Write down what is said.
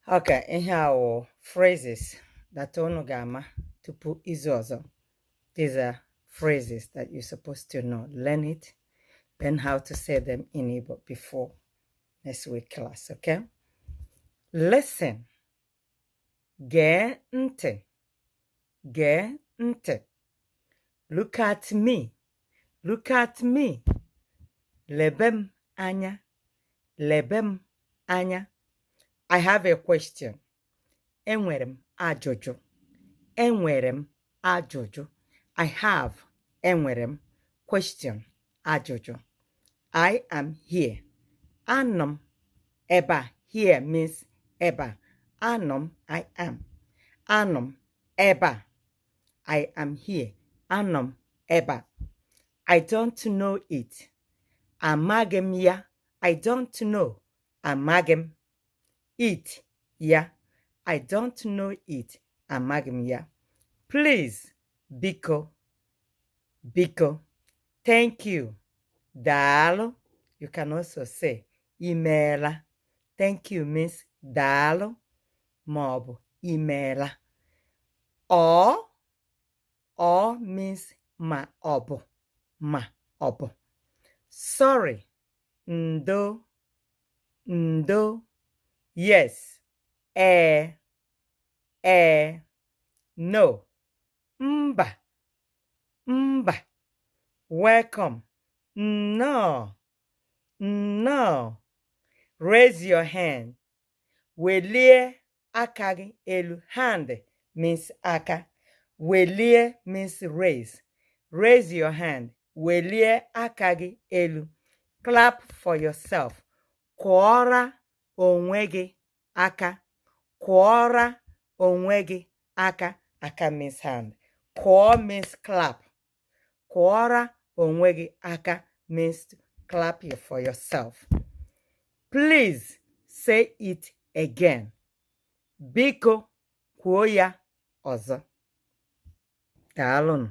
Okay, ihe a wụ phrases that unu ga-ama tupu izu ọzọ. These are phrases that you're supposed to know. Learn it, learn how to say them in Igbo before next week class, okay? Listen. Gee ntị. Gee ntị. Look at me. Look at me. Lebe m anya. Lebe m anya. I have a question. Enwere m ajụjụ. Enwere m ajụjụ. I have, enwere m, question, ajụjụ. I am here. Anọ m ebe a. Here means ebe a. Anọ m, I am. Anọ m ebe a. I am here. Anọ m ebe a. I don't know it. Amaghị m ya. I don't know. Amaghị m. It, ya. I don't know it. Amaghị m ya. Please, biko. Biko. Thank you. Daalụ. You can also say imeela. Thank you means daalụ ma ọ bụ imeela. Or means ma ọ bụ, ma ọ bụ. Sorry, ndo, ndo. Yes, ee, ee. No, mba, mba. Welcome, nnọọ, nnọọ. Raise your hand. Welie aka gị elu. Hand means aka. Welie means raise. Raise your hand. Welie aka gị elu. Clap for yourself. Kụọra onwe gị aka. Kụọra onwe gị aka. Aka means hand. Kụọ means clap. Kụọra onwe gị aka means to clap for yourself. Please say it again. Biko kwuo ya ọzọ. Daalụnụ.